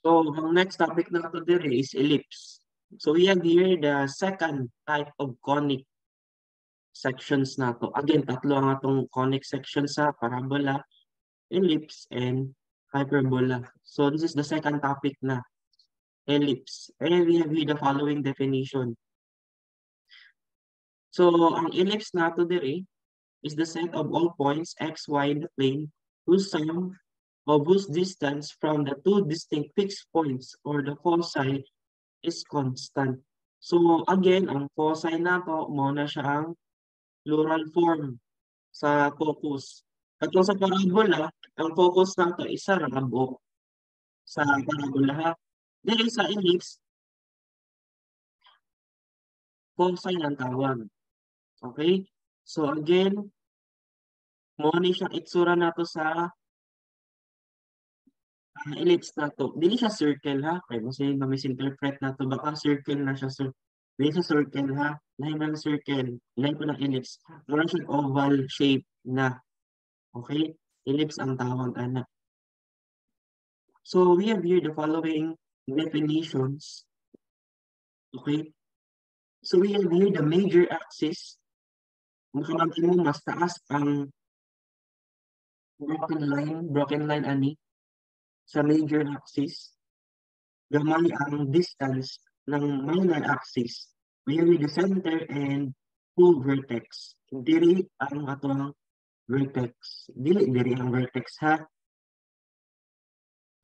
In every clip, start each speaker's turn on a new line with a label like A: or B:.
A: So, ang next topic nato diri is ellipse. So, we have here the second type of conic sections nato. Again, tatlo ang atong conic sections sa parabola, ellipse, and hyperbola. So, this is the second topic na, ellipse. And we have here the following definition. So, ang ellipse nato diri is the set of all points x, y in the plane whose sum of whose distance from the two distinct fixed points or the foci is constant. So again, ang foci nato, mao na siya ang plural form sa focus. Katong sa parabola, ang focus nato is sa rabo sa parabola ha. Diri sa ellipse, foci ang tawag. Okay? So again, mao ni siya itsura nato sa ellipse nato. Dili siya circle ha. Kay kasi ma-misinterpret nato baka circle na siya, sir. Dili siya circle ha. Lahi man circle, lahi po ng ellipse. Mura siya oval shape na. Okay? Ellipse ang tawag ana. So we have here the following definitions. Okay? So we have here the major axis. Kung makabantay mo, mas taas ang broken line ani sa major axis. Gamay ang distance ng minor axis. We have the center and two vertex. Diri ang atong vertex. Dili diri ang vertex ha.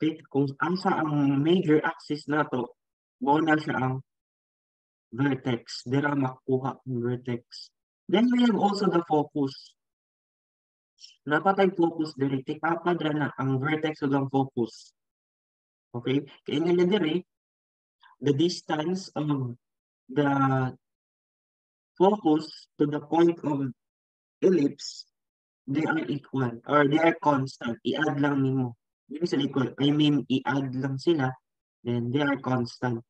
A: Okay, kung asa ang major axis nato, mao na siya ang vertex. Dira makuha ang vertex. Then we have also the focus. Naa pa tay focus diri, tig-apad ra na ang vertex ug ang focus. Okay? Kaya nga niya diri, the distance of the focus to the point of ellipse, they are equal or they are constant. I-add lang nimo. Hindi sila equal. I mean, i-add lang sila, then they are constant.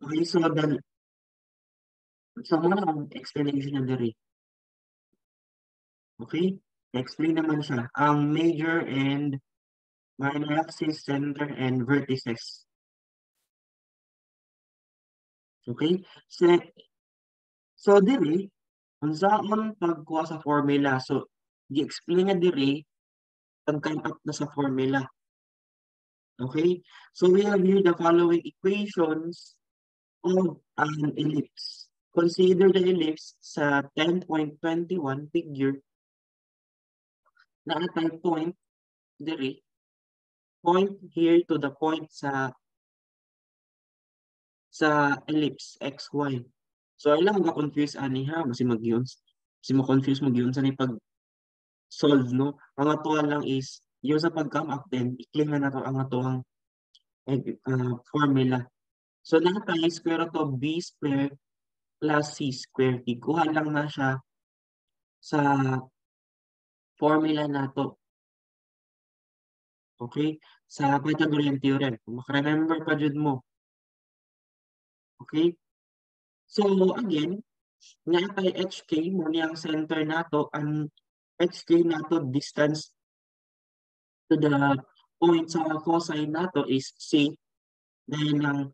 A: Okay, so mao na ang explanation na diri. Okay? Explain naman siya. Ang major and minor axis, center, and vertices. Okay? So diri, unsaon pagkuha sa formula? So, gi-explain nga diri pag come up na sa formula. Okay? So, we have here the following equations of an ellipse. Consider the ellipse sa 10.21 figure naa tay point diri, point here to the point sa ellipse xy. So alam mo confuse ani ha, basi magyun si mo confuse mo gyud sa ni pag solve, no? Ang atoa lang is yung sa pag come up, then i-clear na nato ang atoang formula. So naa tay square root of b square plus c square. Ikuha lang na siya sa formula nato. Okay? Sa Pythagorean theorem. Kung maka-remember pa jud mo. Okay? So again, naa tay HK mao ni ang center nato, ang HK nato distance to the point sa foci nato is C. Then ang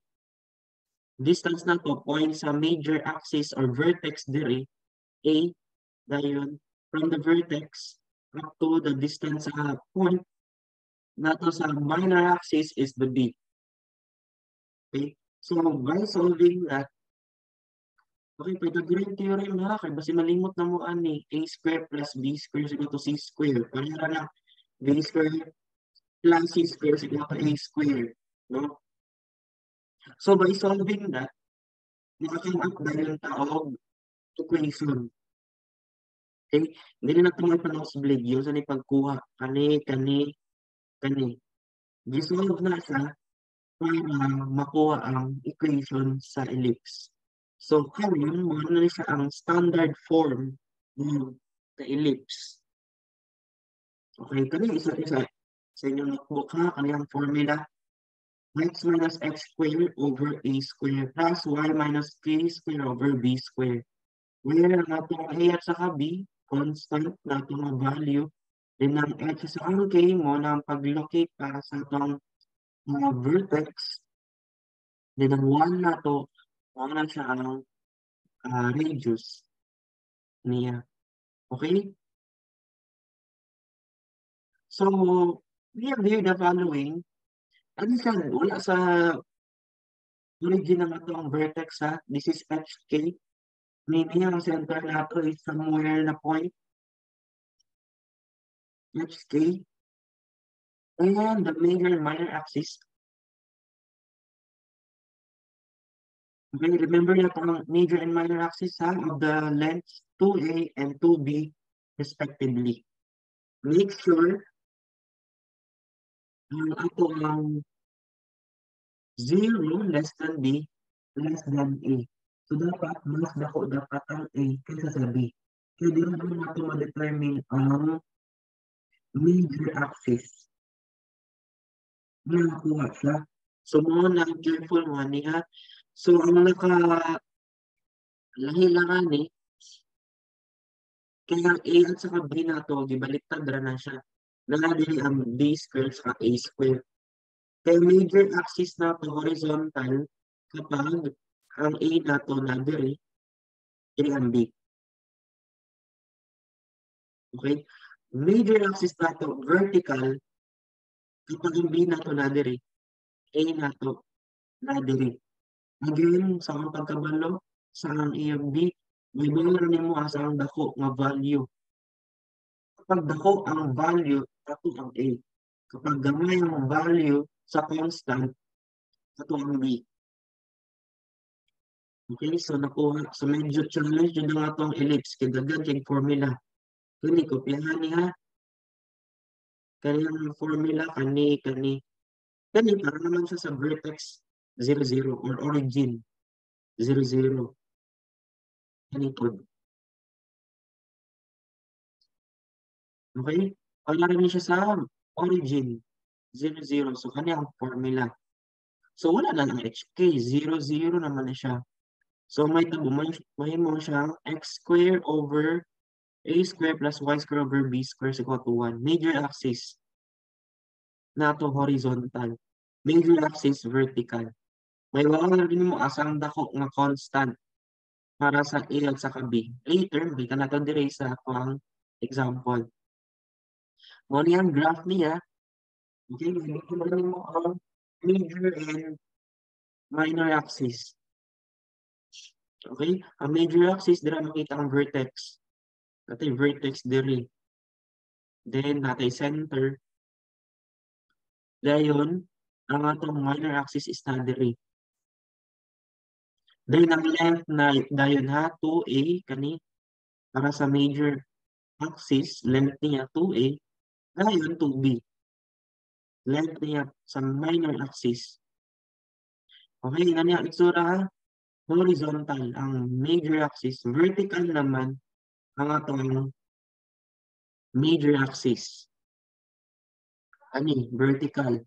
A: distance nato point sa major axis or vertex diri A, dayon from the vertex up to the distance sa point nato sa minor axis is the B. Okay? So by solving that, okay, Pythagorean theorem ha, kay basi malimot na mo ani, A square plus B square is equal to C square. Pareha na B square plus C square is equal to A square. No? So by solving that, maka-come up dayon ta og equation. Okay? Dili na ito may panosebleed yun sa ni pagkuha. Kani, kani, kani. Gisolve na siya para makuha ang equation sa ellipse. So karon mao na siya ang standard form of the ellipse. Okay, kani isa sa inyong notebook ha, kaniyang formula x minus x square over a square plus y minus k square over b square. Where ang atong a at saka b, constant na atong value. Then ang h sa ang k mao na ang pag-locate para sa atong Vertex. Then ang 1 nato, mao na siya ang radius niya. Okay? So, we have here the following. Ano siya? Wala sa origin ng ato ang vertex ha. This is HK. Meaning ang center nato is somewhere na point. HK. And the major and minor axis. Okay, remember na ang major and minor axis ha, of the lengths 2A and 2B respectively. Make sure ang ato ang 0 less than B less than A. So dapat mas dako dapat ang A kaysa sa B. Kaya di naman nato ma-determine ang major axis. Nakakuha siya. So mo na careful mo niya. So ang naka lahi lang ani kaya A at saka B na to gibaliktad ra na siya. Naa diri ang B square sa A square. Kaya major axis na to horizontal kapag ang A nato na diri, diri ang B. Okay? Major axis nato vertical kapag ang B nato na diri, A nato na diri. Again, sa akong pagkabalo, sa ang A ug B, may na nimo asa ang dako nga value. Kapag dako ang value, ato ang A. Kapag gamay ang value sa constant, ato ang B. Okay, so nakuha. So medyo challenge yun ang atong ellipse. Kaya daghan kay formula. Kani, kopyahan niya. Kaniyang formula, kani, kani. Kani, para naman siya sa vertex 0, 0 or origin 0, 0. Kani po. Okay? Para rin siya sa origin 0, 0. So, kani ang formula. So, wala na lang HK. 0, 0 naman na siya. So, may tabo, may mo siyang x square over a square plus y square over b square is equal to 1. Major axis na to horizontal. Major axis vertical. May wala na rin mo asang dako nga constant para sa A at saka B. Later, makita natin dire sa atong example. Mo ni ang graph niya. Okay, makita mo ang major and minor axis. Okay, ang major axis dira makita ang vertex. Natay vertex diri. Then natay center. Dayon ang atong minor axis is na diri. Then ang length na dayon ha 2a kani para sa major axis length niya 2a, dayon 2b. Length niya sa minor axis. Okay, ngani ang itsura ha. Horizontal ang major axis, vertical naman ang atong major axis. Ani, vertical.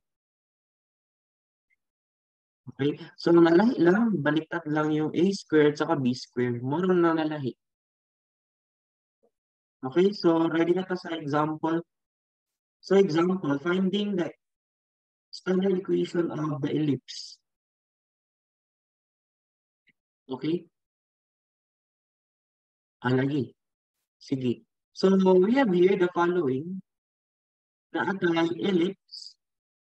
A: Okay? So nalahi lang, baliktad lang yung A squared saka B squared. Moro na nalahi. Okay, so ready na ta sa example. So example, finding the standard equation of the ellipse. Okay? Lagi. Sige. So, we have here the following. Na atay ellipse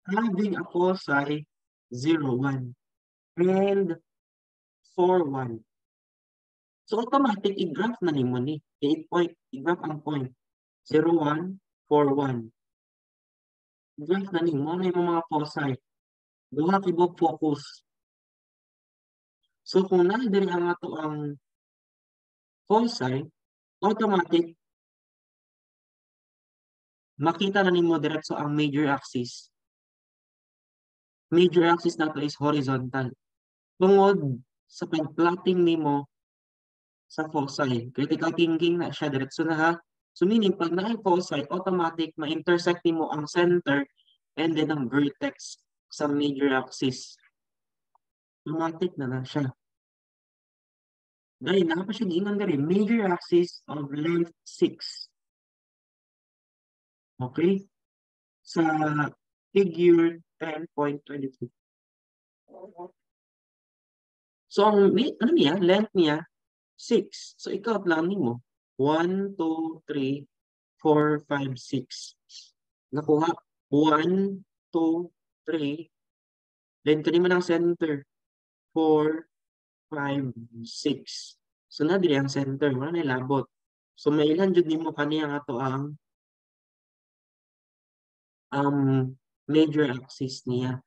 A: having a foci 0, 1 and 4, 1. So, automatic, i-graph na nimo ni. 8 point, i-graph ang point. 0, 1, 4, 1. I-graph na nimo. Ano yung mga foci? Duha kibok focus. So, kung naa diri ang ato ang foci, automatic, makita na nimo diretso ang major axis. Major axis nato is horizontal. Tungod sa pag-plotting nimo sa foci, critical thinking na siya, diretso na ha. So, meaning, pag naay foci, automatic, ma-intersect nimo ang center and then ang vertex sa major axis. Automatic na na siya. Dahil naa pa siya giingon diri, major axis of length 6. Okay? Sa figure 10.23. So, ang ano niya, length niya, 6. So, i-count lang nimo. 1, 2, 3, 4, 5, 6. Nakuha. 1, 2, 3. Then, kani man ang center. 4, 5, 6. So, na diri ang center. Wala na labot. So, mailan jud nimo kaniya nga to ang major axis niya.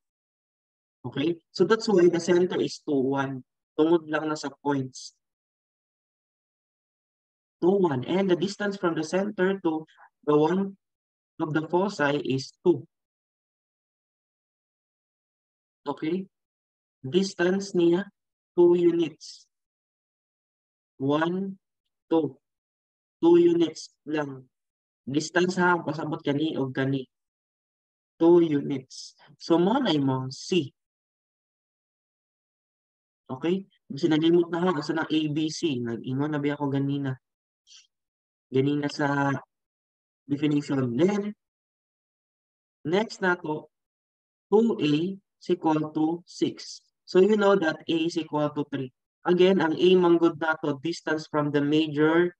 A: Okay? So, that's why the center is 2, 1. Tungod lang na sa points. 2, 1. And the distance from the center to the one of the foci is 2. Okay? Distance niya, 2 units. 1, 2. 2 units lang. Distance ha, pasabot kani og kani. 2 units. So, mo na imong C. Okay? Kasi nalimot na ha, asa na ABC. Nag-ingon na ba ako ganina? Ganina sa definition. Then, next na to, 2A is equal to 6. So, you know that A is equal to 3. Again, ang A manggod na to, distance from the major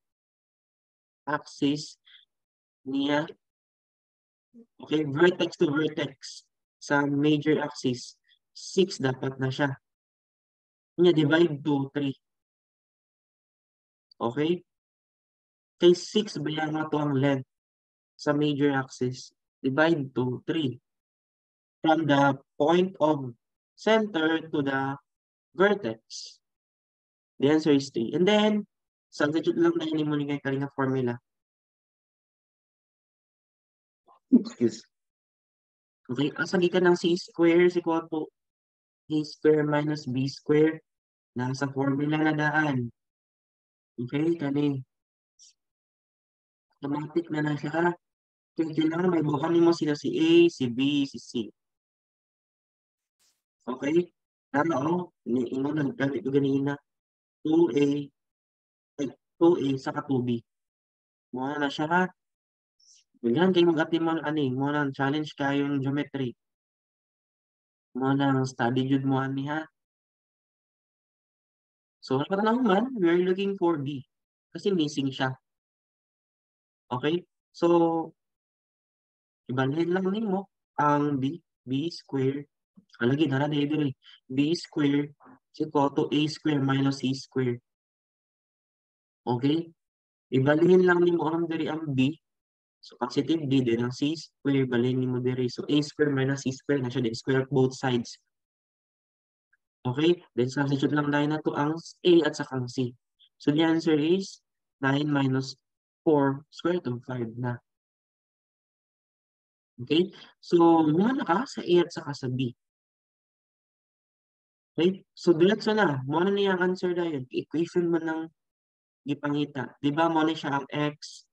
A: axis niya. Okay, vertex to vertex sa major axis. 6 dapat na siya. Niya, divide to 3. Okay? Kay 6 ba yan nga to ang length sa major axis? Divide to 3. From the point of center to the vertex. The answer is 3. And then, substitute lang na yun mo ni kay kalinga formula. Excuse. Okay, asa gikan ng c square is equal to a square minus b square? Nasa formula na daan. Okay, kani. Automatic na na siya. Kaya kailangan may bukan nimo sila si A, si B, si C. Okay? Tama oh, ingon lang gamit ko ganina. 2A, ay, 2A saka 2B. Mo na siya ha. Bigyan kay mag-atim ani, mo na challenge kayong geometry. Mo na study jud mo ani ha. So, na man, we are looking for B. Kasi missing siya. Okay? So, ibalhin lang nimo ang B, B square. Alagi, nara diri. B square is equal to A square minus C square. Okay? Ibalhin lang nimo ang diri ang B. So, positive B din ang C square, balhin nimo diri. So, A square minus C square na siya din. Square both sides. Okay? Then, substitute lang tayo na to ang A at saka ang C. So, the answer is 9 minus 4 square root of 5 na. Okay? So, muna ka sa A at saka sa B. Okay? So, diretso na. Muna niya ang answer dahil. Equation mo ng gipangita. Diba, mo na siya ang x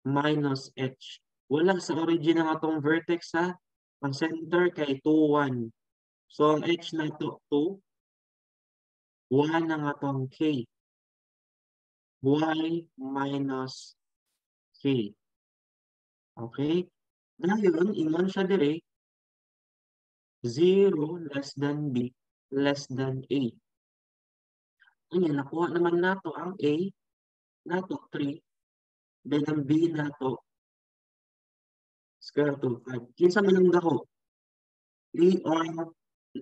A: minus h. Wala sa origin ng atong vertex ha. Ang center kay 2, 1. So, ang h na ito, 2. 1 ang atong k. Y minus k. Okay? Ngayon, ingon siya dire, 0 less than b less than a. Ayan, nakuha naman nato ang a, nato 3, then ang b nato, square root of 5. Kinsa man ang dako? 3 or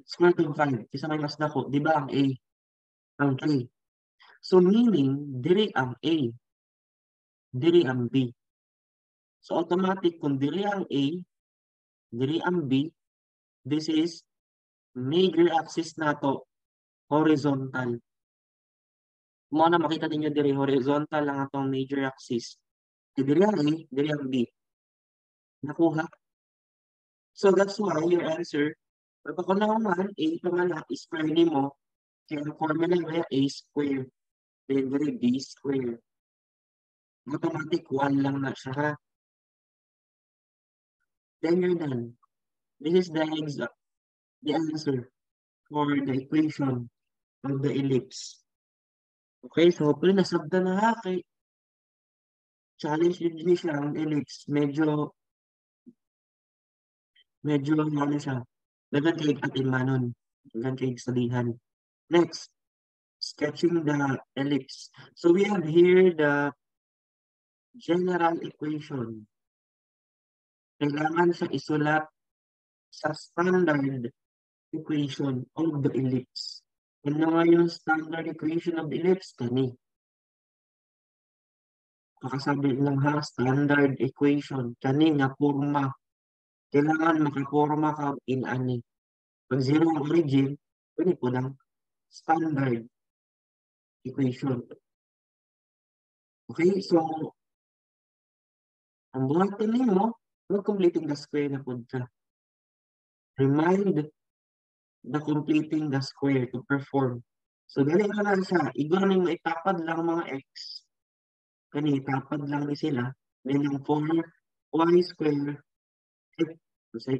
A: square root of 5. Kinsa may mas dako? Di ba ang a? Ang 3. So meaning, diri ang a. Diri ang b. So automatic, kung diri ang a, diri ang b, this is major axis nato, horizontal. Mo na makita ninyo diri horizontal lang atong major axis. Diri ang A, diri ang B. Nakuha. So that's why your answer, pag ako naman, A pa man na, square nimo, kaya ang formula mo A square, then diri B square. Automatic 1 lang na siya ha. Then you're done. This is the exact, the answer for the equation of the ellipse. Okay, so hopefully nasabta na ha kay challenge din siya ang ellipse. Medyo Medyo ano siya, daghan kay atimanon, daghan kay studyhan. Next, sketching the ellipse. So we have here the general equation. Kailangan siya isulat sa standard equation of the ellipse. Ano nga yung standard equation of the ellipse? Kani. Pakasabi lang ha, standard equation. Kani nga forma. Kailangan makaporma ka in ani. Pag zero ang origin, pwede po ng standard equation. Okay, so ang buhaton nimo, mag-completing the square na pud ka. Remind the completing the square to perform. So, dali ka lang siya. Igor nimo itapad lang mga x. Kani, itapad lang ni sila. Then, ang 4y square, x,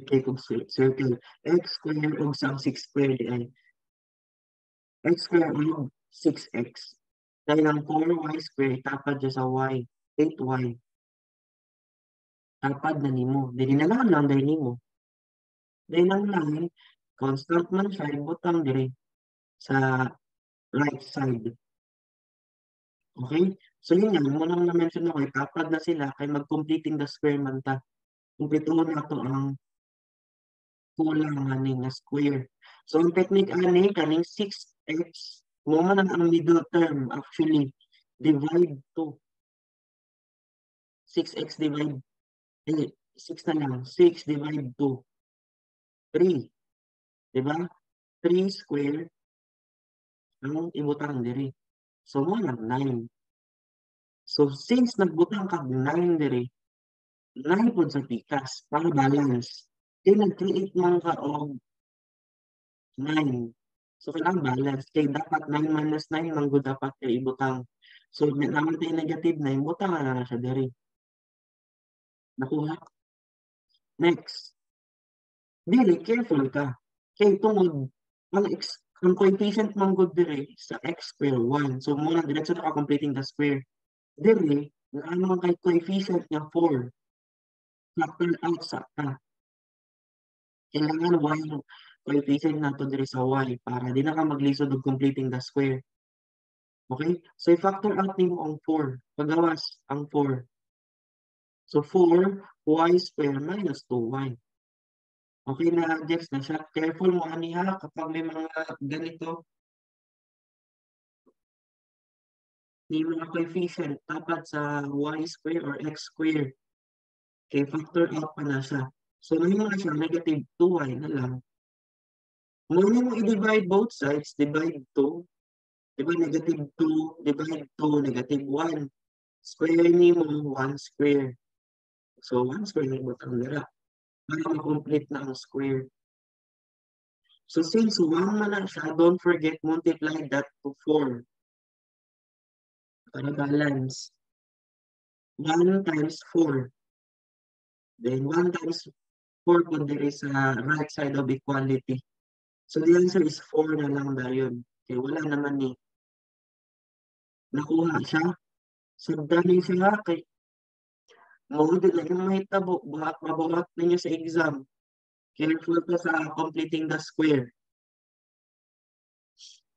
A: kay kog circle, x square og sa 6 square di ay. X square og 6x. Dahil ang 4y square, tapad siya sa y, 8y. Tapad na nimo. Dili na lang lang dahil nimo. Dahil ang 9, constant man siya, ibutang diri sa right side. Okay? So yun nga, mao nang na-mention ako, itapad na sila kay mag-completing the square man ta. Kumpletuhon na to ang kulang ani nga square. So ang technique ani, kaning 6x, mao man ang middle term actually, divide 2. 6x divide, eh, 6 na lang, 6 divide 2. 3. Diba? 3 square ang ibutang diri. So mao nang 9. So since nagbutang kag 9 diri, 9 pud sa pikas para balance. Kay nag-create man ka og 9. So kailangan balance kay dapat 9 minus 9 man gud dapat kay ibutang. So naman tay negative 9, butang na lang siya diri. Nakuha? Next. Dili careful ka. Kay tungod ang x, ang coefficient man gud diri sa x square 1. So mao na diretso na ka completing the square. Diri naa man kay coefficient nga 4. Factor out sa ka. Kailangan y ang coefficient nato diri sa y para di na ka maglisod og completing the square. Okay? So i-factor out nimo ang 4. Pagawas ang 4. So 4 y square minus 2y. Okay na, gets na siya. Careful mo ani ha kapag may mga ganito. May mga coefficient dapat sa y square or x square. Okay, factor out pa na siya. So, mahimo na siya negative 2y na lang. Muna mo i-divide both sides, divide 2. Diba negative 2, divide 2, negative 1. Square nimo 1 square. So, 1 square na ibutang dira. Para ma-complete na ang square. So, since 1 man na siya, don't forget multiply that to 4. Para balance. 1 times 4. Then 1 times 4 po diri sa right side of equality. So the answer is 4 na lang dayon. Okay, wala naman ni. Nakuha siya. So dali siya kay mao din lang yung mahitabo, buhat mabuhat ninyo sa exam. Careful ka sa completing the square.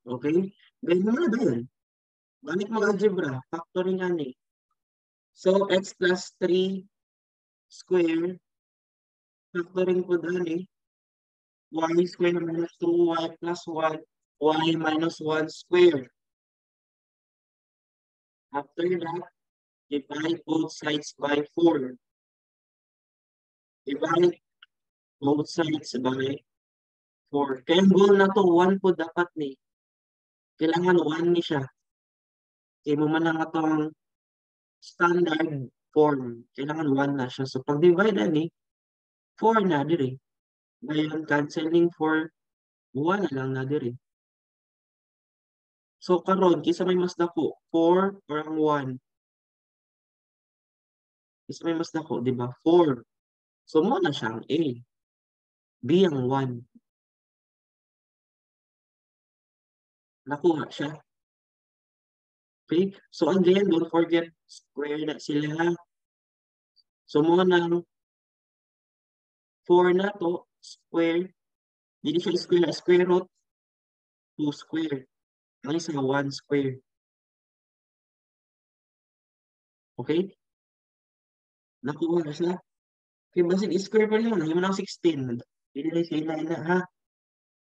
A: Okay? Then mga dayon. Balik mo algebra, factoring ani. So x plus 3 square, factoring po dani, y square minus 2y plus 1, y minus 1 square. After that, divide both sides by 4. Divide both sides by 4. Kaya ang goal na to, 1 po dapat ni. Kailangan 1 ni siya. Kaya mao man lang atong standard form. Kailangan 1 na siya. So pag divide ani, 4 na diri. Dayon canceling 4, 1 na lang na diri. So karon kinsa may mas dako, 4 or ang 1? Kinsa may mas dako, di ba? 4. So mao na siya ang A. B ang 1. Nakuha siya. Okay? So again, don't forget, square na sila. So mao nang 4 na to, square. Dili siya square, square root, 2 square. Ang isa, 1 square. Okay? Nakuha na siya. Okay, basin square pa lang. Nahimo ng 16. Dili na siya ina, ha?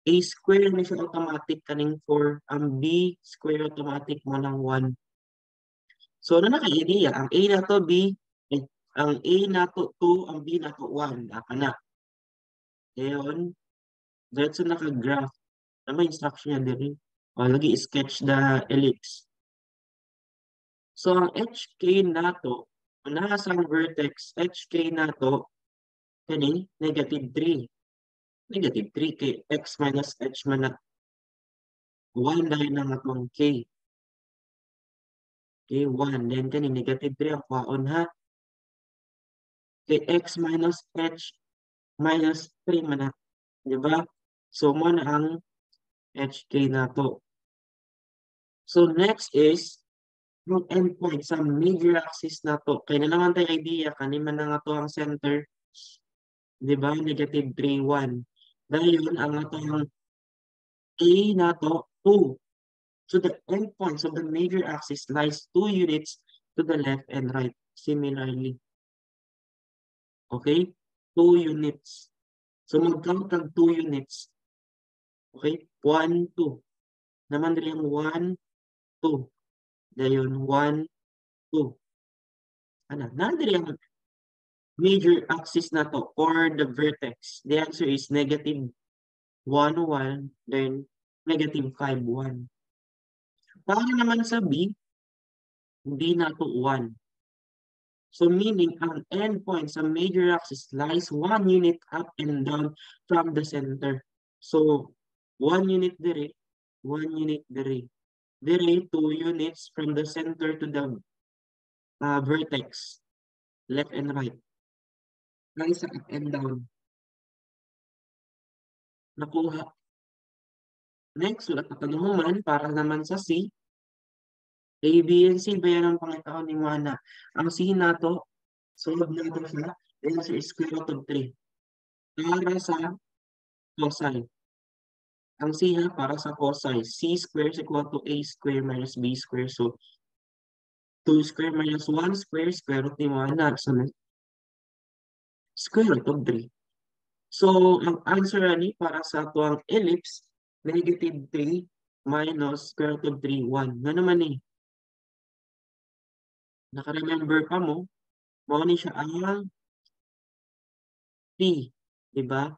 A: A square na siya automatic kaning 4. Ang B square automatic mo ng 1. So, ano na kay idea? Ang A na to, B. Eh, ang A na to, 2. Ang B na to, 1. Aka na. Ngayon, diretso naka-graph. Ano may instruction niya diri? O, lagi sketch the ellipse. So, ang HK nato, nasa ang vertex, HK nato, kani, negative 3. Negative 3 kay x minus h man na 1 dahil na nga itong k. Okay, 1. Then, kani, negative 3 ang kwaon ha. Kay x minus h minus 3 man na. Diba? So, mo na ang HK nato. So, next is, yung endpoint sa major axis na to. Kaya na naman tayo idea, kani man na nga to ang center. Diba? Negative 3, 1. Dahil yun, ang atong A na to, 2. So, the endpoints of the major axis lies 2 units to the left and right. Similarly. Okay? 2 units. So, mag-count ang 2 units. Okay? 1, 2. Naman rin yung 1, 2. Dayon, 1, 2. Ano? Nandiri ang major axis na to or the vertex. The answer is negative 1, 1, then negative 5, 1. Para naman sa B, B na to 1. So meaning, ang endpoint sa major axis lies 1 unit up and down from the center. So, 1 unit dire, 1 unit dire. Dire, 2 units from the center to the vertex, left and right. Lies up and down. Nakuha. Next, wala tatanong man para naman sa C. A, B, and C, ba yan ang pangitaon ni Moana? Ang C nato, solve nato siya, the answer is square root of 3. Para sa cosine. Ang C ha, para sa cosine. C square is equal to A square minus B square. So, 2 square minus 1 square, square root ni Moana. So, square root of 3. So, ang answer ani para sa ato ang ellipse, negative 3 minus square root of 3, 1. Nga naman eh. Naka-remember pa mo, mao ni siya ang P, diba?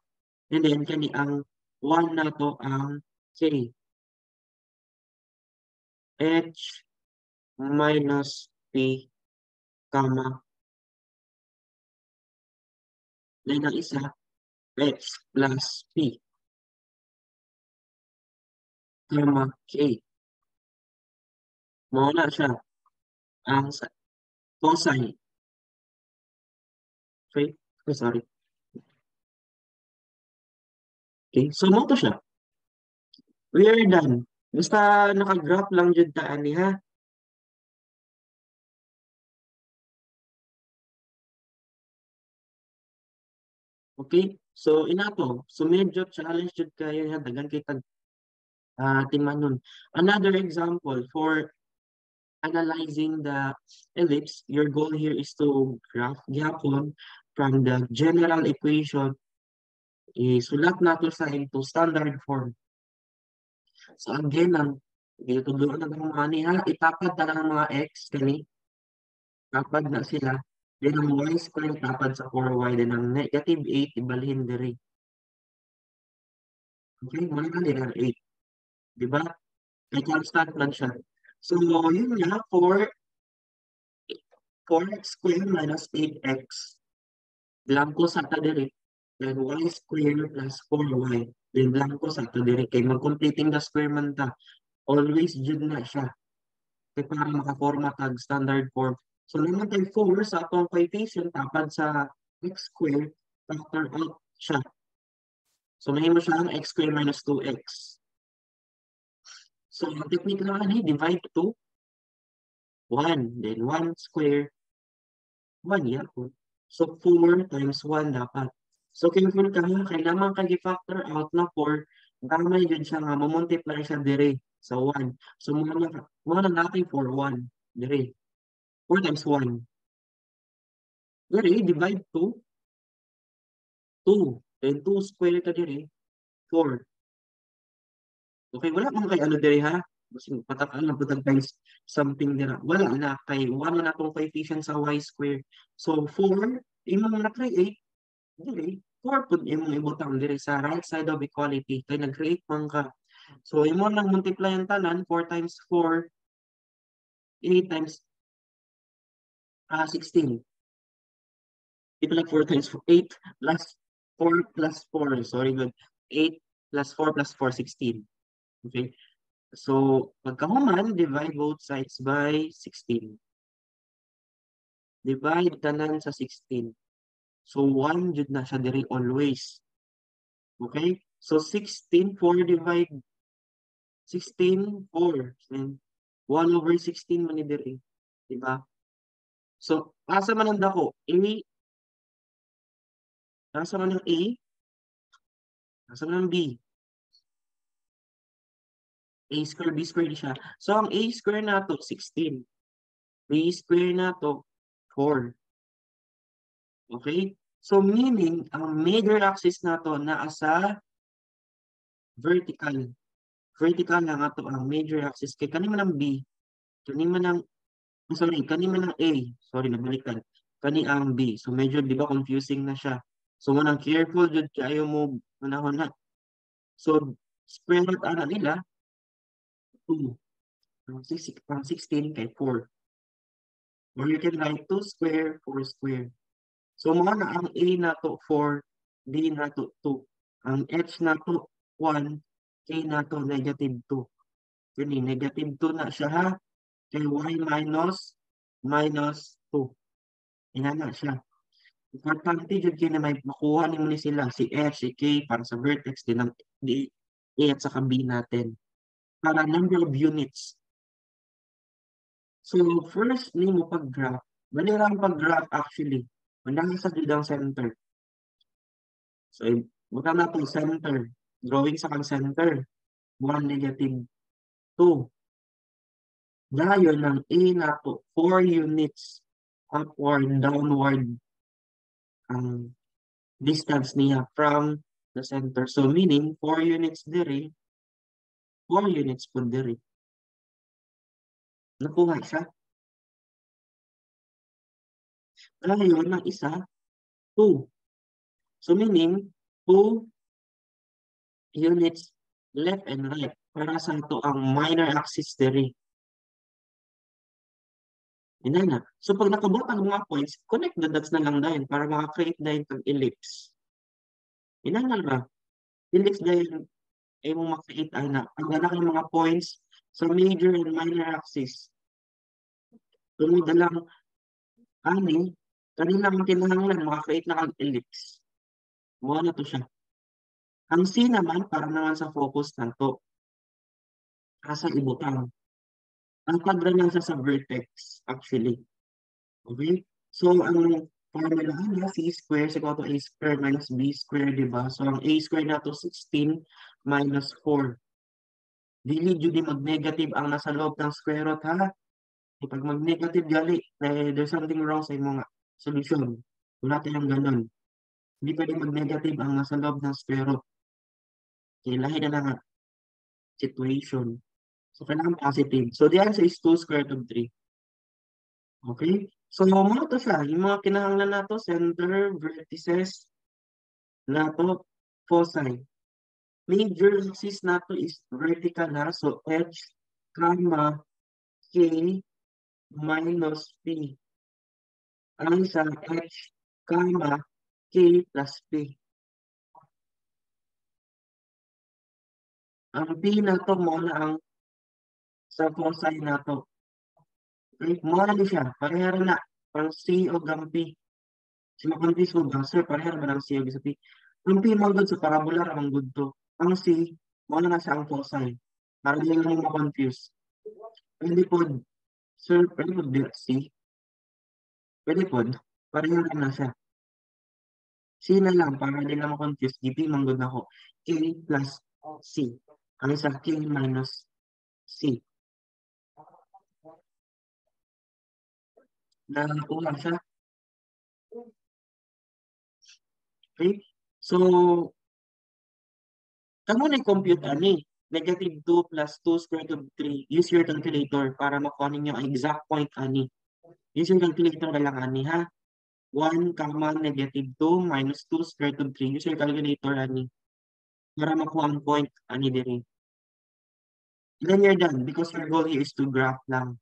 A: And then, kani ang 1 na to ang K. H minus P, comma. Then, ang isa, H plus P, comma, K. Mao na siya ang cosine. Okay? Oh, sorry. Okay, so mo to siya. We are done. Basta naka-graph lang jud ta ani ha. Okay? So inato. So medyo challenge jud kayo ha, daghan kay tag timanon. Another example for analyzing the ellipse, your goal here is to graph gyapon from the general equation. Isulat nato sa into standard form. So again, ang gitudloan na ng mga ha, itapad na lang mga x kani. Tapad na sila. Then ang y square tapad sa 4y, then ang negative 8 ibalhin diri. Okay, muna ka nila 8. Diba? May constant man siya. So, yun nga, 4x square minus 8x. Blanco sa ta diri. Then y square plus 4y. Then blanco sa ta diri. Kay mag-completing the square man ta. Always jud na siya. Kay para makaforma tag standard form. So, naman tayo 4 sa atong coefficient tapad sa x square, factor out siya. So, mahimo siya ang x square minus 2x. So, ang technique lang ani, divide 2, 1, then 1 square, 1 yan. So, 4 times 1 dapat. So careful ka ha, kay naman kay gi-factor out na 4, gamay jud siya nga mo-multiply siya dire sa 1. So mo na natay 4 1 dire. 4 times 1. Dire divide 2, 2. Then 2 square ka dire, 4. Okay, wala man kay ano dire ha. Basin patakaan lang pud times something dira. Wala na kay 1 na natong coefficient sa y square. So 4 imong na-create dire, 4 pud imong ibutang dire sa right side of equality kay nag-create man ka. So imo lang multiply ang tanan, 4 times 4, 8 times 16. Ito like 4 times 4, 8 plus 4 plus 4. Sorry, good. 8 plus 4 plus 4, 16. Okay. So, pagkahuman, divide both sides by 16. Divide tanan sa 16. So, 1 jud na siya diri always. Okay? So, 16, 4 divide 16, 4. And 1 over 16 man ni diri. Diba? So, asa man ang dako? A. Asa man ang A? Asa man ang B? A square, B square siya. So, ang A square nato, 16. B square nato, 4. Okay? So, meaning, ang major axis nato naa sa vertical. Vertical lang ato ang major axis. Kay kani man ang B, kani man ang, sorry, kani man ang A. Sorry, nabalikan. Kani ang B. So, medyo, di ba, confusing na siya. So, manang careful jud kayo mo manahon na. So, square root ana nila, 2. Ang 16 kay 4. Or you can write 2 square, 4 square. So, mao na ang A nato 4, B nato 2. Ang H nato 1, K nato negative 2. Kini, negative 2 na siya ha. Kay Y minus minus 2. Ina na siya. Importante jud kay na may makuha nimo ni sila si H, si K para sa vertex din ang D, A at saka B natin. Para number of units. So first nimo pag-graph, bali ra ang pag-graph actually. Wala sa jud ang center. So butang nato center. Drawing sa kang center. 1, negative 2. Dayon ang A nato 4 units upward, downward ang distance niya from the center. So meaning 4 units diri, 4 units pud diri. Nakuha siya. Dayon ang isa 2. So meaning 2 units left and right para sa ato ang minor axis diri. Inana. So pag nakabot ang mga points, connect the dots na lang dayon para maka-create dayon kag ellipse. Inana ra. Ellipse dayon ay mong ma-create ana. Ang gana kay mga points sa major and minor axis. Tungod na lang ani, kani lang ang kinahanglan maka-create na kag ellipse. Mao na to siya. Ang C naman para naman sa focus nato. Asa ibutang. Ang quadra lang siya sa vertex actually. Okay? So ang formula niya, C square is equal to A square minus B square, di ba? So ang A square nato 16 minus 4. Dili jud ni mag-negative ang nasa loob ng square root ha. Pag mag-negative gali, eh, there's something wrong sa imong solution. Wala tayong ganun. Hindi pwede mag-negative ang nasa loob ng square root. Okay, lahi na lang nga situation. So, kailangan positive. So, the answer is 2 square root of 3. Okay? So, mao to siya. Yung mga kinahanglan nato, center, vertices, nato, foci. Major axis nato is vertical ha. So, H, comma, K, minus P. Ang isa, H, comma, K plus P. Ang P nato mao na ang sa foci nato. Okay, mao na ni siya. Pareha ra na. Ang C o ang P. Si ma-confuse mo ba, sir, pareha ra ba ng C o sa P? Ang P man gud sa parabola ra man gud to. Ang C, mao na siya ang foci. Para di lang mo ma-confuse. Pwede pod, sir, pwede pod di C. Pwede pod. Pareha ra na siya. C na lang para di lang ma-confuse. G-P man gud nako. K plus C. Ang isa, K minus C. Nakuha siya. Okay? So, kamo na compute ani. Negative 2 plus 2 square root of 3. Use your calculator para makuha ninyo ang exact point ani. Use your calculator na lang ani, ha? 1, negative 2 minus 2 square root of 3. Use your calculator ani para makuha ang point ani diri. Then you're done because your goal here is to graph lang.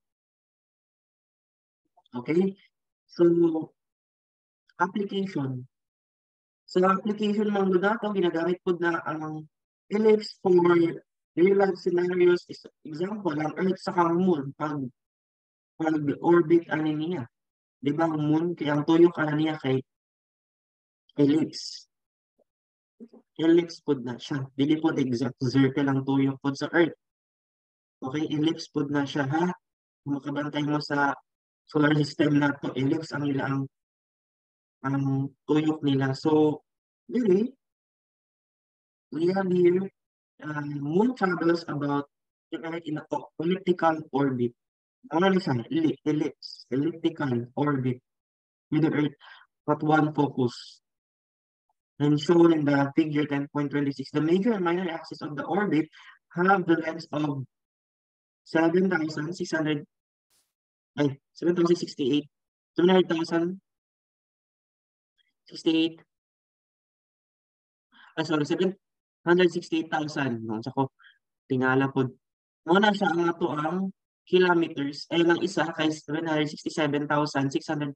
A: Okay? So, application. So, application man gud nato, ginagamit pod na ang ellipse for real life scenarios. Is example, ang Earth sa ang Moon pag orbit ani niya. Di ba ang Moon kay ang tuyok ani niya kay ellipse. Ellipse pod na siya. Dili pod exact circle ang tuyok pod sa Earth. Okay, ellipse pod na siya, ha. Kung makabantay mo sa solar system nato, ellipse ang ilang ang tuyok nila. So, really, we have here Moon travels about the Earth in a elliptical orbit. Ano na siya? Ellipse, elliptical orbit with the Earth at one focus. And shown in the figure 10.26, the major and minor axis of the orbit have the length of 7,600, ay, 7,068, 700,068, ah, sorry, 768,000. No, sako, tingala po. Muna siya ang ato ang kilometers, ay ang isa kay 767,640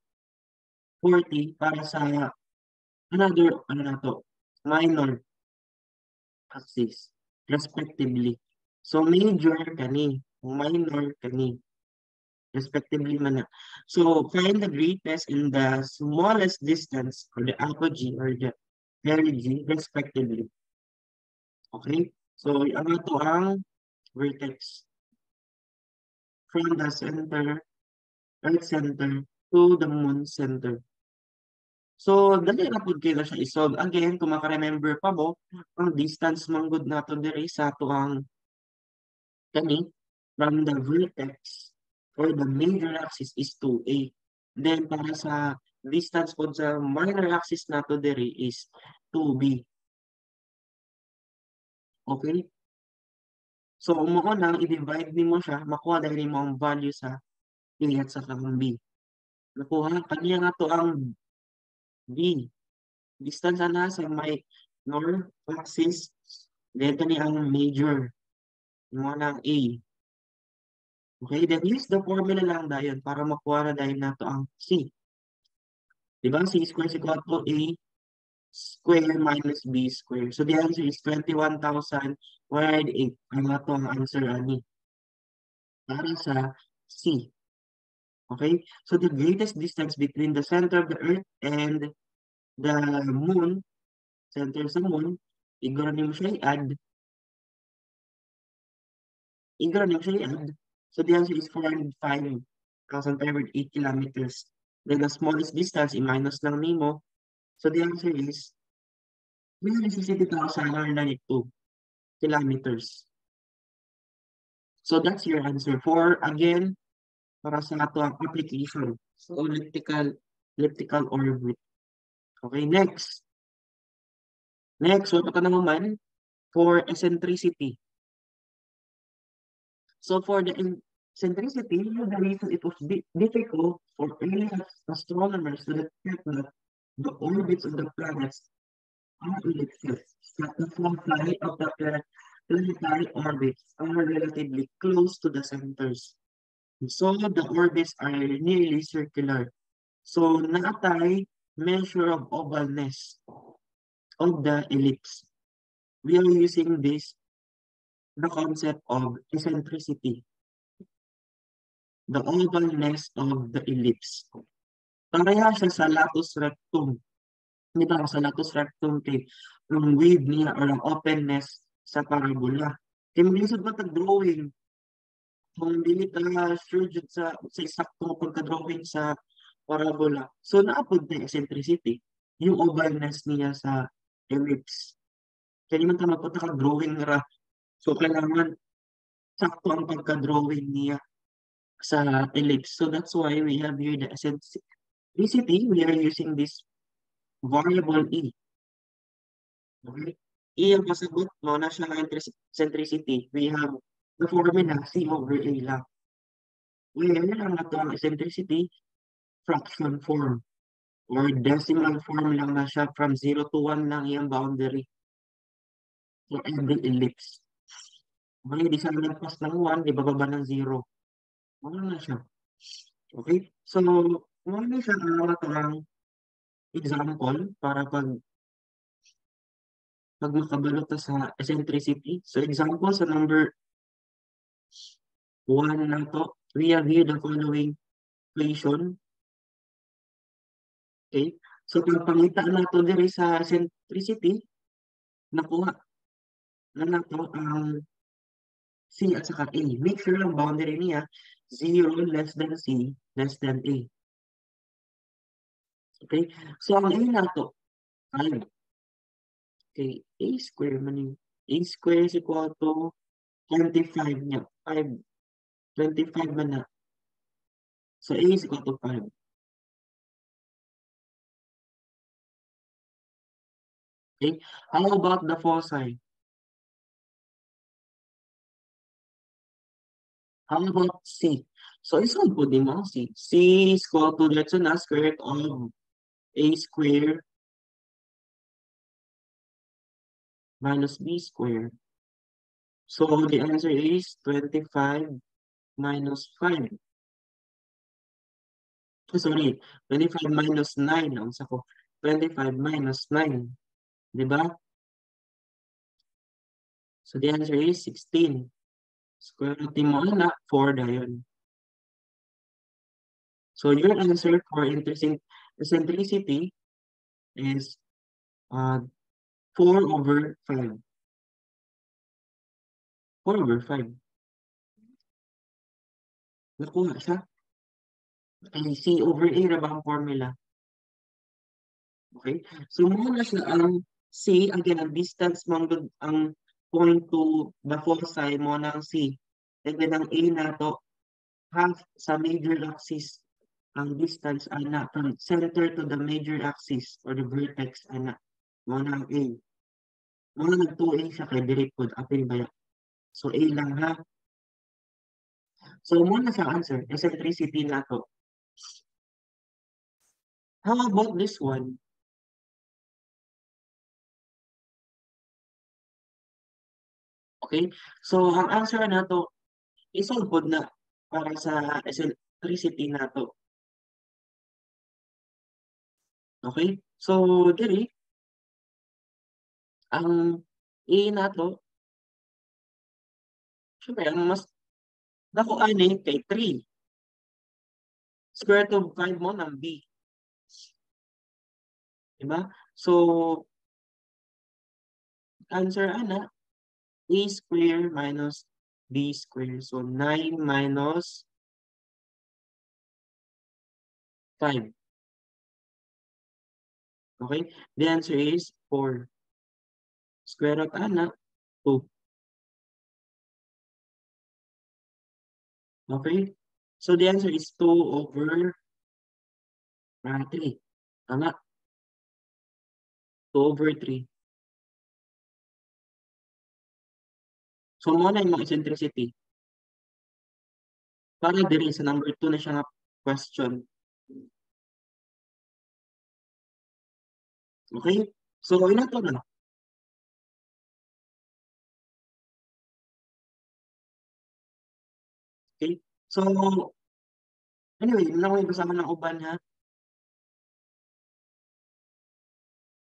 A: para sa another, ano na to, minor axis, respectively. So, major kani, minor kani, respectively man na. So, find the greatest and the smallest distance or the apogee or the perigee, respectively. Okay? So, ang ato ang vertex from the center, Earth center, to the Moon center. So, dali ra pud kayo na siya i-solve. Again, kung maka-remember pa mo, ang distance man gud nato diri sa ato ang kani from the vertex or the major axis is 2a. Then, para sa distance pod sa minor axis nato diri is 2b. Okay? So, mao nang i-divide nimo siya, makuha dahil nimo ang value sa A at sa ang B. Nakuha, kaniya nga to ang B. Distance na sa minor axis, then kani ang major. Mo na ang A. Okay, then use the formula lang dayon para makuha na dayon nato ang C. Diba? C square is equal to A square minus B square. So the answer is 21,108. Ang ato ang answer ani para sa C. Okay? So the greatest distance between the center of the Earth and the Moon, center sa Moon, igora nimo siya i-add. Igora nimo siya i-add. So the answer is 405,508 kilometers. Then the smallest distance, i-minus lang nimo. So the answer is 360,192 kilometers. So that's your answer for, again, para sa ato ang application. So elliptical orbit. Okay, next. Next, what ka naman for eccentricity. So for the eccentricity, the reason it was difficult for early astronomers to detect that the orbits of the planets are ellipses, that the foci of the planetary orbits are relatively close to the centers. So the orbits are nearly circular. So naatay measure of ovalness of the ellipse. We are using this, the concept of eccentricity, the ovalness of the ellipse. Pareha siya sa latus rectum. Di ba sa latus rectum kay ang width niya or ang openness sa parabola. Kay maglisod ba tag-drawing? Kung dili ka sure jud sa eksaktong pagka-drawing sa parabola. So naapod na eccentricity. Yung ovalness niya sa ellipse. Kaya man ta magpunta ka drawing ra. So, kailangan sakto ang pagka-drawing niya sa ellipse. So, that's why we have here the eccentricity. We are using this variable E. Okay? E ang pasabot mo na siya ng eccentricity. We have the formula C over A lang. Where ang ato ang eccentricity, fraction form or decimal form lang na siya, from 0 to 1 lang yung boundary for every ellipse. Okay, di siya nagpas ng 1, di bababa ng 0. Ano na siya? Okay? So, muna siya ang ato ang example para pag makabalo ta sa eccentricity. So, example sa number 1 na to, we have here the following equation. Okay? So, pagpangita na to diri sa eccentricity, nakuha na nato ang C at saka A. Make sure ang boundary niya, 0 less than C less than A. Okay? So, ang A nato, 5. Okay, A square man yun. A square is equal to 25 niya. 5. 25 man na. So, A is equal to 5. Okay, how about the foci? How about C? So, isolve po din mo C. C is equal to, let's say, square root of A square minus B square. So, the answer is 25 minus 5. Oh, sorry, 25 minus 9. Ang sako, 25 minus 9. Diba? So, the answer is 16. Square root mo na 4 dayon. So, your answer for eccentricity is 4 over 5. 4 over 5. Nakuha siya. Okay, C over A na ba ang formula? Okay? So, muna siya ang C, again, ang distance mong ang point to the foci mo ng C. And then, ang A na to, half sa major axis, ang distance ana from center to the major axis or the vertex ana. Muna ang A. Muna nag 2A siya kay direct code. Apil ba yan? So, A lang ha. So, muna sa answer, eccentricity na to. How about this one? Okay? So, ang answer na to, isolve po na para sa eccentricity na to. Okay? So, diri, ang A na to, syempre, ang mas dako ani kay 3. Square root of 5 mo ng B. Diba? So, answer ana, A square minus B square. So, 9 minus 5. Okay? The answer is 4. Square root ana, 2. Okay? So, the answer is 2 over 3. Tama? 2 over 3. So, muna yung mga eccentricity. Para diri sa number 2 na siya nga question. Okay? So, ina to na. Okay? So, anyway, yun lang yung kasama ng uban ha.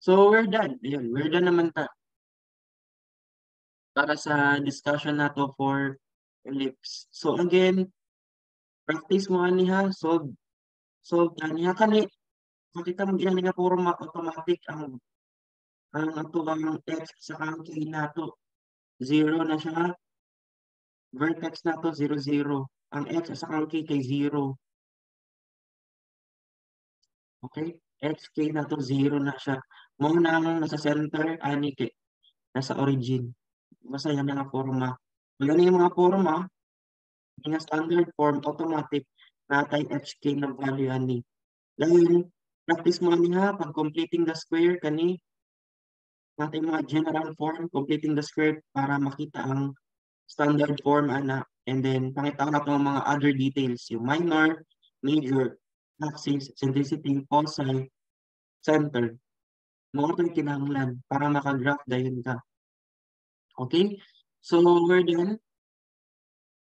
A: So, we're done. Ayun, we're done naman ta. Para sa discussion na to for ellipse. So, again, practice mo ani ha. Solve. Solve ani ha. Kani, makita mo ginani nga puro automatic ang ato ang x sa ang k na to. 0 na siya. Vertex na to, 0, 0. Ang x sa ang k kay 0. Okay? HK nato 0 na siya. Mao nang nasa center ani kay nasa origin. Basta yan nga forma. Kung ano yung mga forma, nga standard form, automatic natay HK na value ani. Dahil practice mo ani ha, pag completing the square kani natay mga general form, completing the square para makita ang standard form ana, and then pangita nato ang mga other details, yung minor, major, axis, eccentricity, foci, center. Mao to'y kinahanglan para maka-graph dayon ka. Okay? So we're done.